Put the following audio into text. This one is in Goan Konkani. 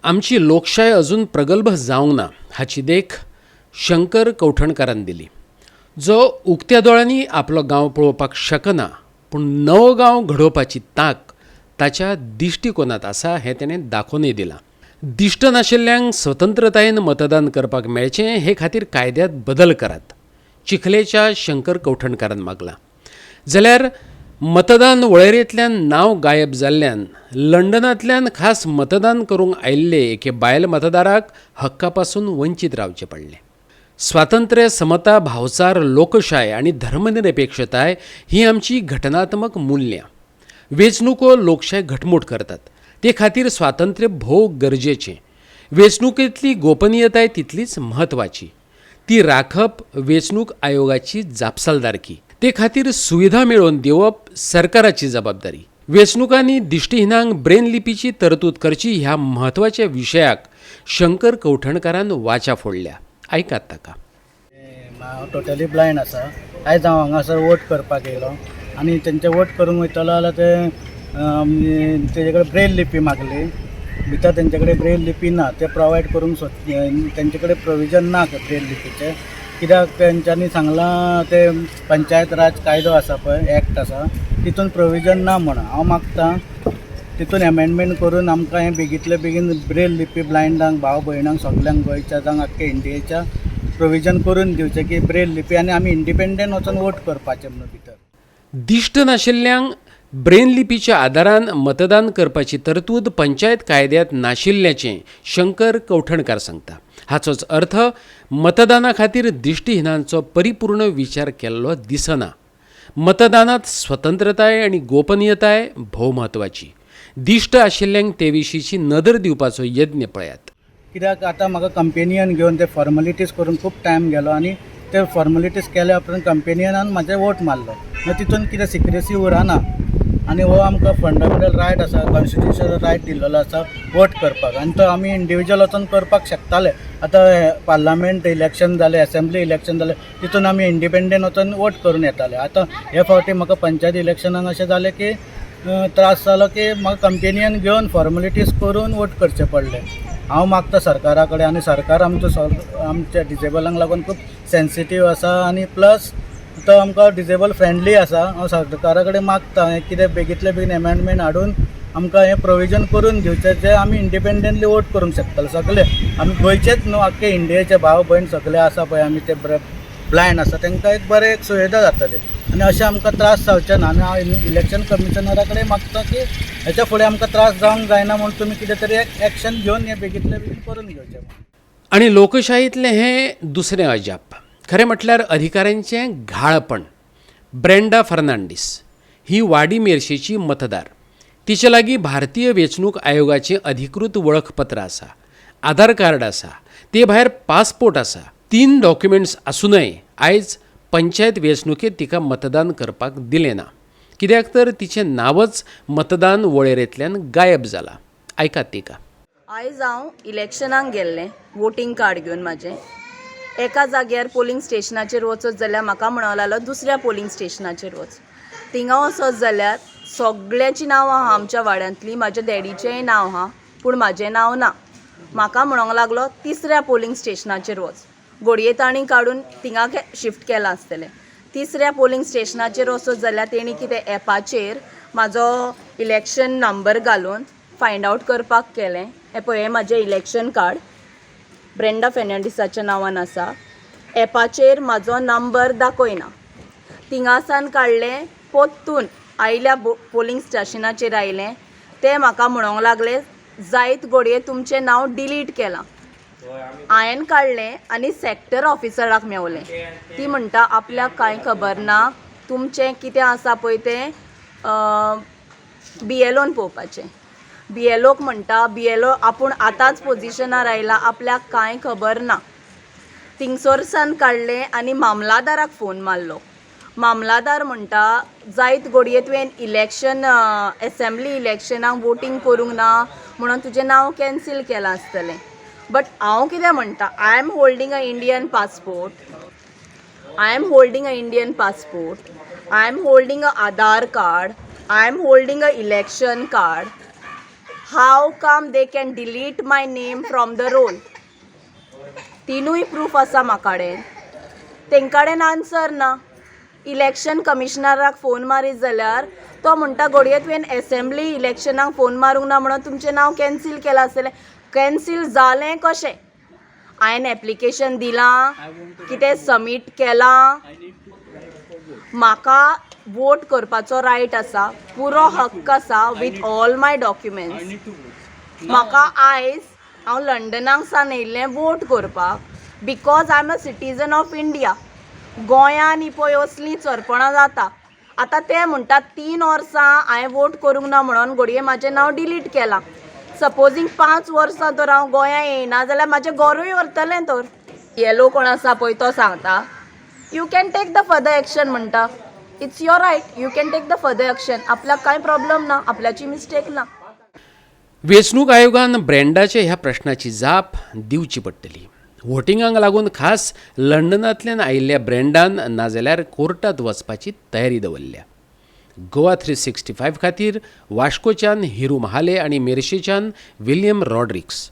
आमची लोकशाय अजून प्रगल्भ जावंक ना हाची देख शंकर कवठणकारान दिली, जो उक्त्या दोळ्यांनी आपलो गांव पळोवपाक शकना, पूण नवो गांव घडोवपाची तांक ताच्या दिश्टीकोनांत आसा हें ताणें दाखोवनय दिलां. दिश्ट नाशिल्ल्यांक स्वतंत्रतायेन मतदान करपाक मेळचें हे खातीर कायद्यांत बदल करात, चिखलेच्या शंकर कवठणकारान मागलां. जाल्यार मतदान वळेरेंतल्यान नांव गायब जाल्ल्यान लंडनांतल्यान खास मतदान करूंक आयिल्ले एके बायल मतदाराक हक्का पासून वंचीत रावचें पडलें. स्वातंत्र्य, समता, भावचार, लोकशाय आनी धर्मनिरपेक्षताय ही आमची घटनात्मक मुल्यां. वेंचणुको लोकशाय घटमूट करतात, ते खातीर स्वातंत्र्य भोव गरजेचें. वेंचणुकेंतली गोपनीयताय तितलीच म्हत्वाची. ती राखप वेंचणूक आयोगाची जापसालदारकी. ते खातीर सुविधा मेळोवन दिवप सरकाराची जबाबदारी. वेंचणुकांनी दिश्टीहिनांक ब्रेन लिपीची तरतूद करची ह्या म्हत्वाच्या विशयाक शंकर कवठणकारान वाचा फोडल्या. आयकात ताका. हांव टोटली ब्लायंड आसा. आयज हांव हांगासर वोट करपाक येयलो आनी तेंचे वोट करूंक वयतलो जाल्यार ते तेजे कडेन ब्रेल लिपी मागली. भितर तेंचे कडेन ब्रेल लिपी ना. ते प्रोवायड करूंक सोद, तेंचे कडेन प्रोविजन ना ब्रेल लिपीचें. कित्याक तेंच्यांनी सांगलां, ते पंचायत राज कायदो आसा पळय, एक्ट आसा, तितून प्रोविजन ना म्हणून. हांव मागता, तितून एमेंडमेंट करून आमकां हें बेगींतले बेगीन ब्रेल लिपी ब्लायंडांक, भाव भयणांक, सगल्यांक, गोंयच्या जावं आख्खे इंडियेच्या प्रोविजन करून दिवचें की ब्रेल लिपी आनी आमी इंडिपेंडंट वचून वोट करपाचें म्हणून भितर. दिश्ट नाशिल्ल्यांक ब्रेन लिपीच्या आदारान मतदान करपाची तरतूद पंचायत कायद्यांत नाशिल्ल्याचें शंकर कवठणकार सांगता. हाचोच अर्थ मतदाना खातीर दिश्टीहिनांचो परिपूर्ण विचार केल्लो दिसना. मतदानात स्वतंत्रताय आनी गोपनीयताय भोव म्हत्वाची. दिश्ट आशिल्ल्यांक ते विशींची नदर दिवपाचो यत्न पळयात. कित्याक आतां म्हाका कंपेनियन घेवन ते फॉर्मलिटीज करून खूब टायम गेलो आनी ते फॉर्मलिटीज केल्या उपरांत कंपेनियनान म्हाजे वोट मारलो. मागीर तितून कितें सिक्रेसी उरना आनी हो आमकां फंडामेंटल रायट आसा, कॉन्स्टिट्युशनल रायट दिल्लेलो आसा वोट करपाक आनी तो आमी इंडिविज्युअल वचोन करपाक शकताले. आतां पार्लामेंट इलेक्शन जालें, एसेंब्ली इलेक्शन जालें, तितून आमी इंडिपेंडंट वचोन वोट करून येताले. आतां हे फावटी म्हाका पंचायत इलेक्शनाक अशें जालें की त्रास जालो की म्हाका कंपेनियन घेवन फॉर्मेलिटीज करून वोट करचें पडलें. हांव मागता सरकारा कडेन आनी सरकार आमचो आमच्या डिजेबलांक लागून खूब सेन्सिटीव आसा आनी प्लस तो आमकां डिजेबल फ्रेंडली आसा. हांव सरकारा कडेन मागता, हें कितें बेगींतले बेगीन एमेंडमेंट हाडून आमकां हें प्रोविजन करून दिवचें, जें आमी इंडिपेंडंटली वोट करूंक शकतले सगळे. आमी गोंयचेच न्हू, आख्खे इंडियेचे भाव भयण सगळे आसा पळय, आमी ते ब्लायंड आसा, तांकां एक बरें एक सुविधा जातली आनी अशें आमकां त्रास जावचे ना. आनी हांव इलेक्शन कमिशनरा कडेन मागता की हेच्या फुडें आमकां त्रास जावंक जायना म्हूण तुमी कितें तरी एक एक्शन घेवन हें बेगींतले बेगीन करून घेवचें म्हणून. आनी लोकशाहींतलें हें दुसरें अजाप, खरें म्हटल्यार अधिकाऱ्यांचें घाळपण. ब्रेंडा फर्नांडीस ही वाडी मेरशेची मतदार. तिचे लागीं भारतीय वेंचणूक आयोगाचें अधिकृत वळखपत्र आसा, आधार कार्ड आसा, ते भायर पासपोर्ट आसा. तीन डॉक्युमेंट्स आसुनय आयज पंचायत वेंचणुकेंत तिका मतदान करपाक दिलें ना, कित्याक तर तिचें नांवच मतदान वळेरेंतल्यान गायब जालां. आयकात तिका. आयज हांव इलेक्शनाक गेल्लें वोटींग कार्ड घेवन म्हाजें. एका जाग्यार पोलिंग स्टेशनाचेर वचत जाल्यार म्हाका म्हणो लागलो, दुसऱ्या पोलिंग स्टेशनाचेर वच. थिंगा वचत जाल्यार सगळ्यांचीं नांवां आहा आमच्या वाड्यांतलीं, म्हाज्या डॅडीचेंय नांव आहा, पूण म्हाजें नांव ना. म्हाका म्हणोंक लागलो, तिसऱ्या पोलिंग स्टेशनाचेर वच. घडये तांणी काडून थिंगा शिफ्ट केलां आसतलें. तिसऱ्या पोलिंग स्टेशनाचेर वचत जाल्यार तेणी कितें एपाचेर म्हाजो इलेक्शन नंबर घालून फायंड आवट करपाक केलें. हें पळय, हें म्हाजें इलेक्शन कार्ड ब्रेंडा फेर्नांडीसाच्या नांवान आसा. एपाचेर म्हाजो नंबर दाखयना. थिंगासान काडलें, पोत्तून आयल्या पोलिंग स्टेशनाचेर आयलें, ते म्हाका म्हणोंक लागले, जायत घडये तुमचें नांव डिलीट केलां. हांवें काडलें आनी सॅक्टर ऑफिसराक मेवलें. ती म्हणटा, आपल्याक कांय खबर ना, तुमचें कितें आसा पळय तें बीएलओन पळोवपाचें. बीएलओक म्हणटा, बीएलओ आपूण आतांच पोजिशनार आयला, आपल्याक कांय खबर ना. थिंगसरसान काडलें आनी मामलादाराक फोन मारलो. मामलादार म्हणटा, जायत घडये तुवें इलेक्शन, एसेंब्ली इलेक्शनाक वोटींग करूंक ना म्हणून तुजें नांव कॅन्सील केलां आसतलें. बट हांव कितें म्हणटा, I am holding a Indian passport, I am holding a Indian passport, I am holding a Aadhaar card, I am holding a election card. How come they can delete my name from the roll? तिनूय प्रूफ आसा म्हाका कडेन. तेंकां कडेन आन्सर ना. इलेक्शन कमिशनराक फोन मारीत जाल्यार तो म्हणटा, घडये तुवें एसेंब्ली इलेक्शनाक फोन मारूंक ना म्हणून तुमचें नांव कॅन्सील केलां आसतलें. कॅन्सील जालें कशें? हांवें एप्लिकेशन दिलां, कितें सबमीट केलां? म्हाका वोट करपाचो रायट आसा, पुरो हक्क आसा, विथ ऑल my documents. म्हाका आयज हांव लंडनाक सावन येयल्लें वोट करपाक, because I am a citizen of India. गोंयान ही पळय असलीं चरपणां जाता. आतां ते म्हणटात 3 वर्सां हांवें वोट करूंक ना म्हणून घडये म्हाजें नांव डिलीट केलां. सपोजींग 5 वर्सां तर हांव गोंयां येयना जाल्यार म्हाजें घरूय व्हरतलें. तर येलो कोण आसा पळय तो सांगता, you can take the further action म्हणटा. It's your right, you can take the further action. आपल्याक कांय प्रॉब्लम ना, आपल्याची मिस्टेक ना. वेंचणूक आयोगान ब्रँडाच्या ह्या प्रश्नाची जाप दिवची पडटली. वोटिंगाक लागून खास लंडनांतल्यान आयिल्ल्या ब्रँडान नाजाल्यार कोर्टात वचपाची तयारी दवरल्या. गोवा 365 खातीर वास्कोच्यान हिरू महाले आनी मेरशेच्यान विल्यम रॉड्रिक्स.